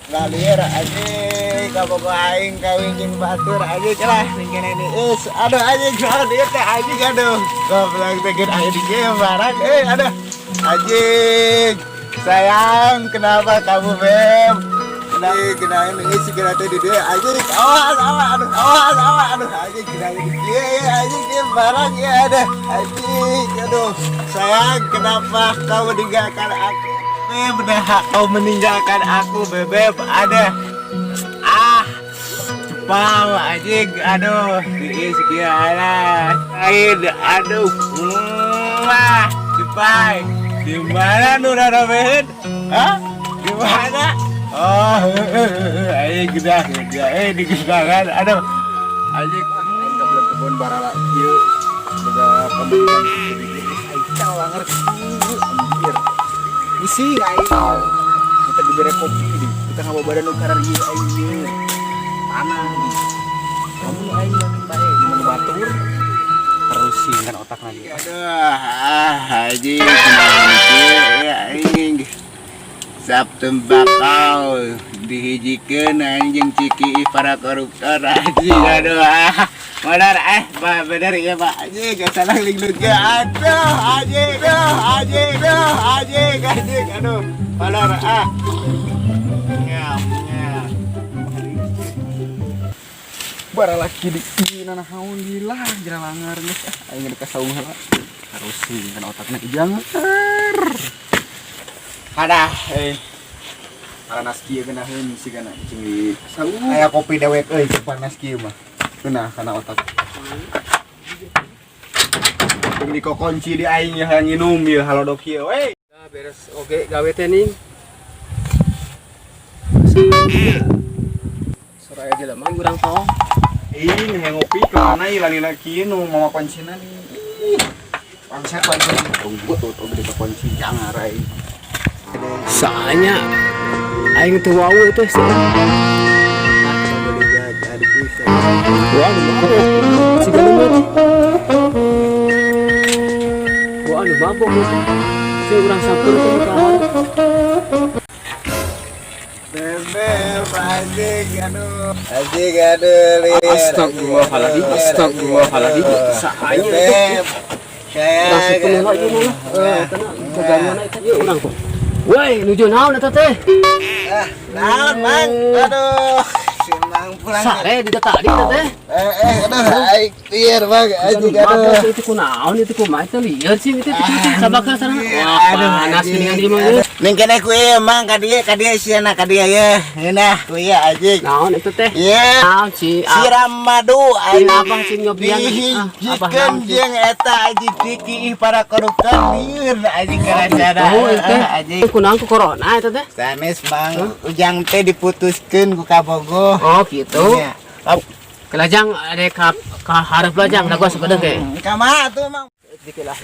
Ngalir anjing, kabogoh aing kawin jeung batur anjing lah ning kene is. Aduh anjing, naon ieu teh anjing, aduh. Goblok teh geus aya di kieu barang eh, aduh. Anjing. Sayang, kenapa kamu, Beb? Kenapa kenapa ini sih kena teh di dia anjing. Awas, awas, aduh, awas, awas, aduh anjing, kena di kieu ya anjing, ieu barang ya ada. Anjing, aduh. Sayang, kenapa kau meninggalkan aku? Beb, dah kau meninggalkan aku, Bebeb. Ada. Ah, cepau anjing, aduh. Di sekian lain, aduh. Mwah, cepai. Di mana nu rarameun? Hah? Di mana? Oh, anjing gedah, gedah. Eh, di gedangan. Aduh. Anjing. Aing ka kebun barala kieu boga pamajikan kieu aing langer, anjir, pusing aing. Kita dibere kopi di kita ngabawa badan nu kararieu aing ieu tanah di kamu aing mah bae di mana batur terus sih kan otak lagi. Aduh, ah, anjing, kumaha ya anjing. Sap tembakau dihijikeun anjing ciki para koruptor anjing, aduh, ah. Bener eh, Pak, bener ya, Pak. Anjing, gak salah link aduh, anjing, aduh, anjing, aduh, anjing, anjing, aduh. Bener ah. Ngam, ngam. Barala di ieu nanahaon gila jera langar geus ah aing rek ka saung heula terus sih kan otakna jangan. Adah, eh. Panas kieu geunaheun sigana cing di saung. Aya kopi dewek euy, panas kieu mah. Geunah kana otak. Cing di kokonci di aing ya hayang nginum ieu halodok ieu we. Nah, beres oke gawe teh ning. Soraya jelema urang tong. Ih, hayang ngopi kemana ieu lali lagi nu mama kuncina nih. Ih, bangsat bangsat. Tunggu tuh tuh gede kunci jangan rai. Soalnya aing teu wau itu sih. Wah, nu mabok. Siga nu mati. Wah, nu mabok itu. Si urang sampeurkeun ka. Bebek, anjing, aduh. Anjing, aduh, liar. Astagfirullahaladzim, astagfirullahaladzim. Saanya itu. Bebek. Saya Urang sampeurkeun heula ieu mah. Eh, kana kagaruan eta ieu urang tuh. Woi, nuju naon eta teh? Ah, naon, Mang? Aduh, si Mang pulang. Sare di tadi eta teh. Eh, eh, aduh, aing liar, Bang. Anjing, Aduh, aduh. itu kunaon itu kumaha itu lieur sih itu itu sabakah sana. Wah, Aduh, panas anjing. geuningan ieu mah geus. Ning kene ku ieu, Mang, ka dieu, ka dieu sia ka dieu ye. Ngeunah ku ieu anjing. Naon itu teh? Ieu Naon si siram madu Cing anjing. Abah cing nyobian ah, abah Dihijikeun naon sih? Jeung eta anjing ciki para koruptor lieur anjing karacana. Oh, itu teh. Anjing. Kunaon ku corona eta teh? Sanes, Mang, ujang teh diputuskeun ku kabogoh. Oh, gitu. Nya. Kelajang ada ka ka hareup lajang da gua sakedeung ge. Kumaha tuh, Mang? Dikit lah.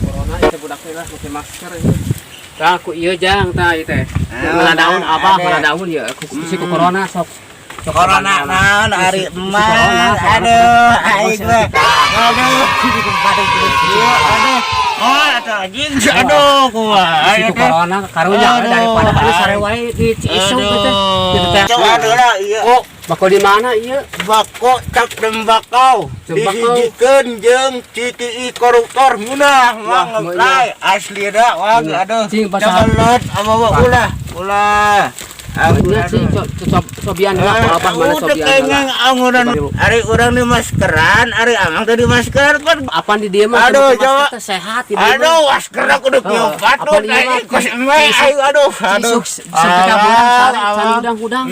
Corona itu budak teh lah pakai masker itu. Tah ku ieu jang tah ieu teh. Ah, Mana daun abah, ada. Mana daun ya ku si ku corona sok. Sok Corona naon ari emas, aduh aing mah, aduh, aduh, oh atuh anjing, aduh, kumaha Si ku corona karunya Aduh. daripada anu sare wae di Ciisung teh. Gitu teh. Coba aduh lah ieu. Oh, bako di mana ieu? Bako cap tembakau Tembakau. dihijikeun jeung ciki koruptor munah Wah, mang ngeplay asli dah wah aduh. Cing, bahasa- Cobelut apa ulah ulah. Nya cing cobian lah ku abah mana Udah cobian kengeng lah. angunan ari urang di maskeran, ari amang teh di maskeran kan. Apaan di dieu mah Aduh, teu make masker coba. teh sehat di dieu mah. Aduh, maskerna kudu Oh, kieu patut apa di dieu mah? aing kos emeh aing aduh aduh. Isuk sampai ka bulan sare can hudang-hudang.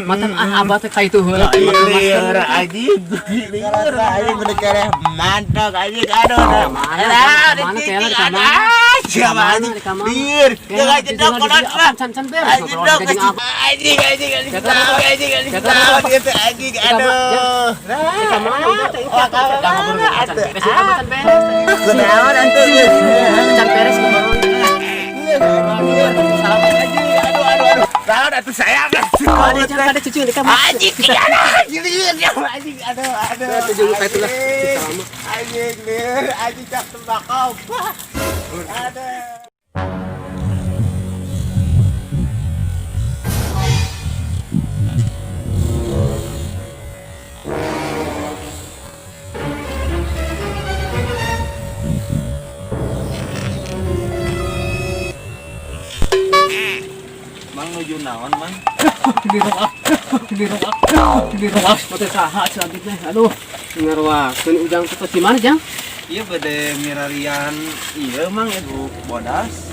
Matan ah abah teh ka itu heula make masker. Lieur anjing, lieur anjing udah kere mantap anjing aduh. Mana, mana, kayaknya di kamar. Siapa Di anjing? kamar, di kamar. Lieur, jangan jedok kolot lah. Can can beres Anjing ngobrol dok, jeung abah. anjing anjing anjing anjing anjing anjing anjing aduh. Di kamar udah teh Wah, can kamar. can beres can beres. Kunaon antu? Can beres ngobrol. Aduh aduh aduh. Naon atuh sayang. Kade jang kade cucu di kamar. Anjing, aduh, anjing, anjing, aduh, aduh. Nah, tujuh luka itulah. Sama. Anjing, lieur, anjing cap tembakau. Aduh. Mang nuju naon, Mang? Dirok mate saha cenah teh. Aduh, ngarwakeun ujang teh di mana jang? Iya bade mirarian iya Mang ibu bodas.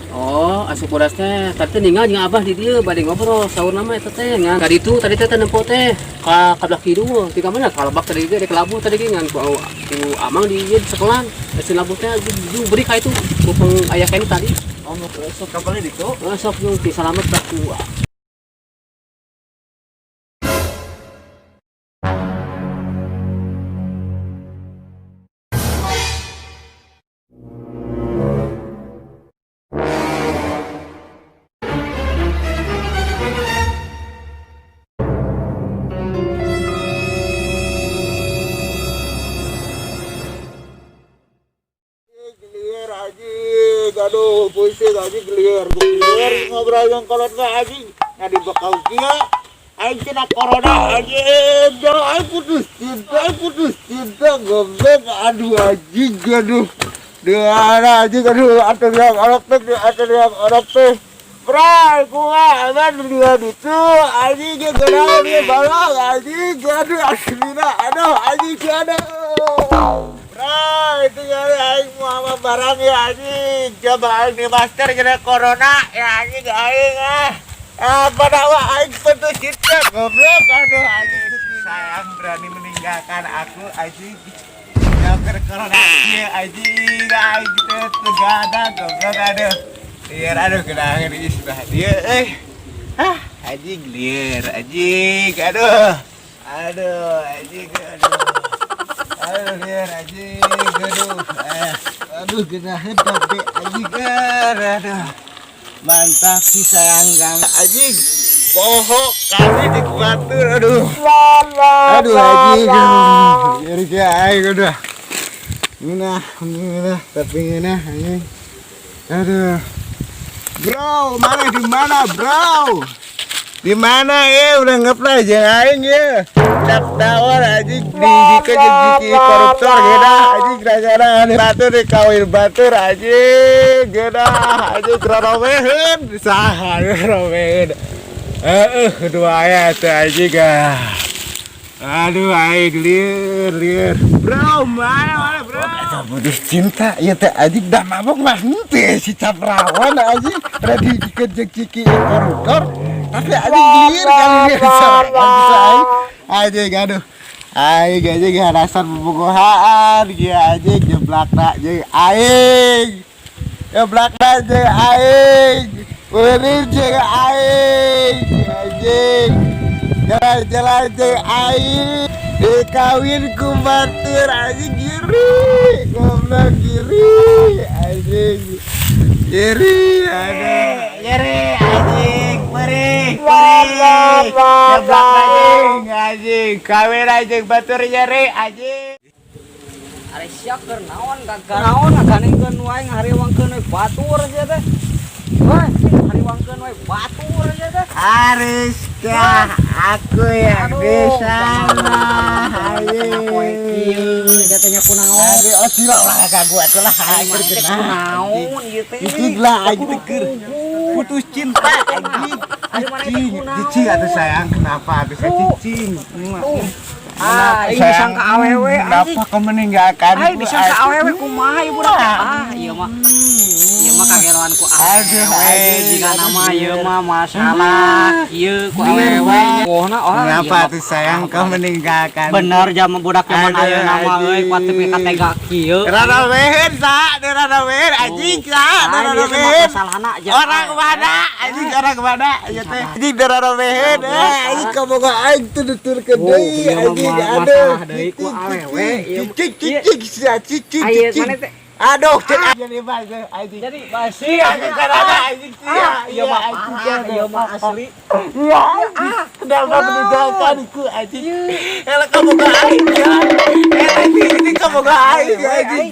Oh, asup bodas teh. Tadi teh ninggal jeung abah di dieu bade ngobrol saur nama eta teh ngan tadi itu tadi teh nempo teh ka kabelah kidul ti ka mana kalebak tadi ge di kelabu tadi ge ngan ku amang di ieu di sekolah. Si labuh teh ju beri ka itu bupeng aya keneh tadi. Oh, sok kapalnya ditu. Oh, sok yung ti salamet bah ku. Gelier anjing, aduh pusing anjing gelier, gelier ngobrol yang kolot mah anjing, ngadi bekau kieu, aing kena corona anjing, dah aing putus cinta goblok, aduh anjing, aduh, dengan anjing, aduh, atur yang orok teh, atur yang orok teh, bray, kumaha, aman berdua itu, anjing, geura dia balong, anjing, aduh, aslina, aduh, anjing, aduh. Bray, itu jadi aing mau sama barang ya anjing. Coba aing di masker kena corona ya anjing aing ah. Apa dakwah aing putus cinta goblok aduh anjing. Sayang berani meninggalkan aku anjing. Ya kena corona ya anjing aing teh tegada goblok aduh. Liar aduh kena angin isbah dia eh. Ah anjing liar anjing aduh. Aduh anjing aduh. Aduh liar anjing aduh. Aduh kena hebat deh anjing aduh. Mantap sih sayang gang anjing. Pohok kali di batur aduh. Aduh anjing. Liar ge aing udah. Ngeunah, ngeunah tapi ngeunah anjing. Aduh. Bro, mana di mana, bro? Di mana ya udah ngeplay jeung aing ya. Cap tawar anjing dijikeun jeung jiki koruptor geunah anjing gara-gara batur dikawin batur anjing geunah anjing roroweheun saha roroweheun. Heeh dua aya teh anjing ah. Aduh aing lieur lieur. Bro, mana mana bro? Eta putus cinta ieu teh anjing dah mabok mah henteu si caprawan anjing rada dijikeun jeung jiki koruptor. Tapi anjing lieur kali dia bisa aing. Anjing aduh. Aing anjing harasan bobogohan ge anjing jeblakna jeung aing. Jeblakna jeung aing. Ulin jeung aing anjing. Jalan-jalan jeung aing. Dikawin ku batur anjing giri. Goblok giri anjing. Giri aduh. Giri anjing. Perih, perih, jeblak anjing, anjing, kawin anjing, batur nyeri, anjing. Are sia keur naon gaganaon ngaganengkeun wae ngahariwangkeun we batur sia teh. Wah, ngahariwangkeun wae batur sia teh. Haruskah aku yang di sana? Poe kieu jatuhnya kunaon? Aduh, oh sila lah ganggu atuh lah aing kunaon ieu teh. Cicing lah aing teh keur putus cinta anjing. Cicing, cicing atuh sayang kenapa atuh saya cicing? Ah, ini disangka awewe anjing. Kenapa kau meninggalkan? Ai disangka awewe kumaha ieu budak teh? Ah, ieu mah. Ieu mah kageroan ku awewe jika nama ieu mah masalah ieu ku awewe. Pohna oh. Kenapa tuh sayang kau meninggalkan? Bener zaman budak zaman ayeuna mah euy kuat tepi ka tega kieu. Raraweheun sa, raraweheun anjing sa, raraweheun. Orang mana anjing orang mana ieu teh. Anjing raraweheun anjing kaboga aing teu nuturkeun deui anjing. Aduh, masalah deui ku awewe ieu. Cicing cicing sia cicing Ayeuna cicing. mana teh? Aduh, cek jadi basi anjing. Jadi basi. Iya, karena anjing sia. Iya mah parah, iya mah asli. Iya, kenapa meninggalkanku anjing? Elah kamu gak aing ya. Elah ini kamu gak aing anjing.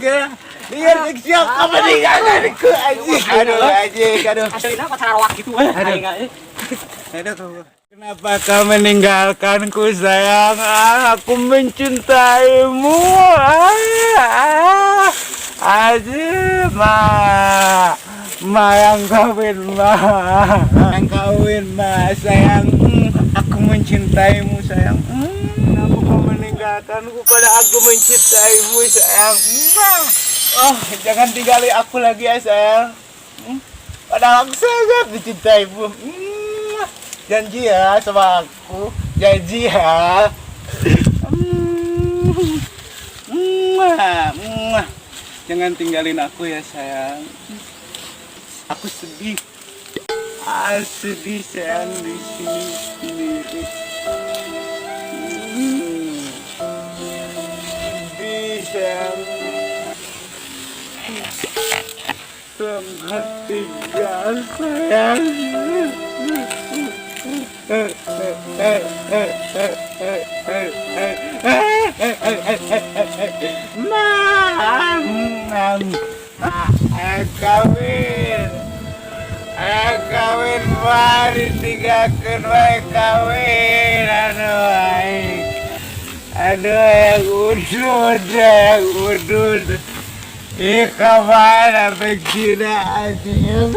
Iya, siap kamu meninggalkanku anjing. Aduh, anjing, aduh. Aslina pacar rawak gitu eh. Aing eh. Aduh, kamu. Kenapa kau meninggalkanku sayang? Ah, aku mencintaimu. Ah, ah. Aji, ma. Ma yang kawin, ma. Yang kawin, ma. Sayang, aku mencintaimu, sayang. Kenapa kau meninggalkanku pada aku mencintaimu, sayang? Ma. Oh, jangan tinggali aku lagi ya, sayang. Padahal aku sangat mencintaimu. Janji ya sama aku, janji ya. Mwah, mwah. Jangan tinggalin aku ya sayang. Aku sedih. Ah, sedih sayang di sini sendiri. Sedih sayang. Selamat tinggal sayang. Kawin, kawin mari tinggalkan wae kawin, aduh aing, aduh yang udud, yang udud, ih kamana begina anjing.